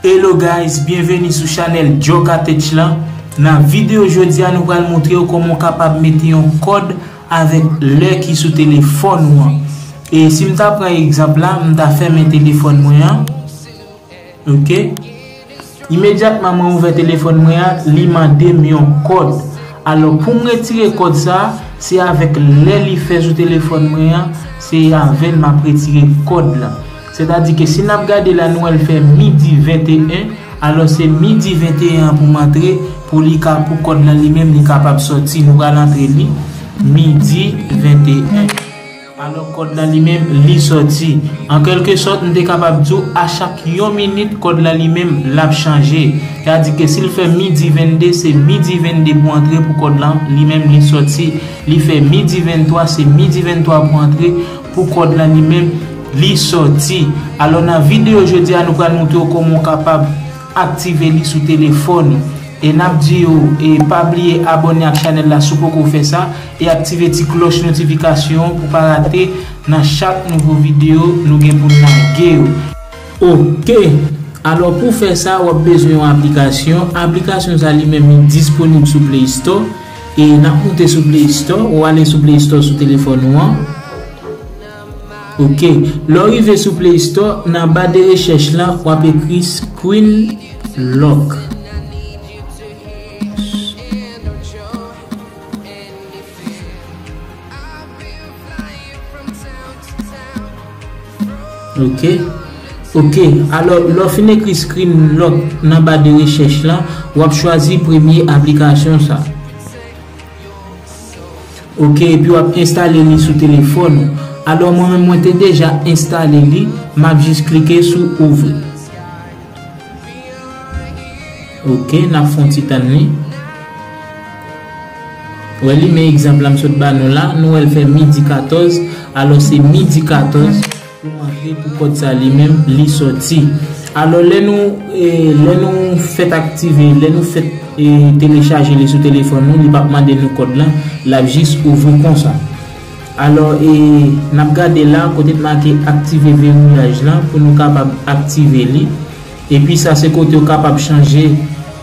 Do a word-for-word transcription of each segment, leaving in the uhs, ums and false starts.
Hello guys, byenveni sou chanèl Djoka Tech lan. Nan videyo jodi a, nou pral montre w kòman w kapab mete yon kòd avèk lè ki sou telefòn ou an. E si m ta pran egzanp la, m ta fèmen telefòn mwen an. Ok. Imedyatman mwen ouvè telefòn mwen an, li mande m yon kòd. Alò, pou m retire kòd sa a, se avèk lè li fè sou telefòn mwen an, se avè l m ap retire kòd la. Sètadi ke si n ap gade la, nou wè l fè midi venteyen, alò se midi venteyen an pou m antre, pou li ka, pou kòd la li menm li kapab sòti. Nou pral antre li midi venteyen. Alò, kòd la li menm, li sòti. An kèlke sòt, m te kapab di w, a chak yon minit, kòd la li menm, l ap chanje. Sètadi ke si l fè midi vennde, se midi vennde pou antre pou kòd la li menm, li sòti. Li fè midi venntwa, se midi venntwa pou antre pou kòd la li menm, li sòti. Alò, nan videyo jodi a, nou pral montre w kòman w kapab aktive li sou telefòn ou. E n ap di w, e pa bliye abòne ak chanèl la si w poko fè sa, e aktive ti klòch notifikasyon pou pa rate nan chak nouvo videyo nou gen pou n lage yo. Ok, alò pou fè sa, w ap bezwen yon aplikasyon. Aplikasyon sa li menm li disponib sou Play Store. E n ap monte sou Play Store, ou ale sou Play Store sou telefòn ou an. Ok, lè w rive sou Play Store, nan ba de rechèch lan, w ap ekri Screen Lock. Ok. Ok, alò, lè w fin ekri Screen Lock nan ba de rechèch lan, w ap chwazi premye aplikasyon sa. Ok, epi w ap enstale li sou telefòn ou. Alò, mwen menm, mwen te deja enstale li, m ap jis klike sou ouvri. Ok, n ap fè yon ti tann li. Wè li, men egzanp la m sot ba nou la, nou wè l fè midi katòz, alò se midi katòz pou m antre pou kòd sa li menm, li sòti. Alò, lè nou, e, lè nou fèt aktive, lè nou fèt, e, telechaje li sou telefòn nou, li p ap mande nou kòd lan, l ap jis ouvri konsa. Alò, e, n ap gade la, kote t make aktive veriyaj lan, pou nou kapab aktive li. Epi sa se kote w kapab chanje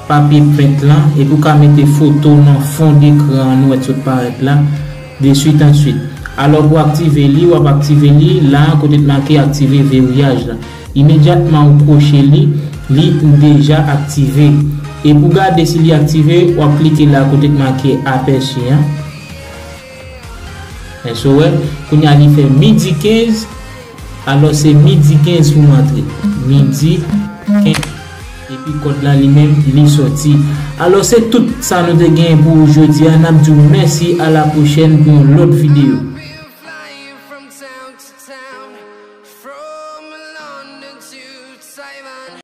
papye pent lan, epi w ka mete foto nan fon dekran an, nou wè t sot parèt la, de swit answit. Alò, pou aktive li, w ap aktive li la, kote t make aktive veriyaj la. Imedyatman ou kwoche li, li deja aktive. E pou gade si li aktive, w ap klike la, kote t make apèsi an. Èske w wè? Kounye a li fè midi kenz, alò se midi kenz pou m antre. Midi kenz. Epi kòd la li menm, li sòti. Alò se tout sa nou te genyen pou jodi a. N ap di w mèsi, a la pwochèn pou yon lòt videyo.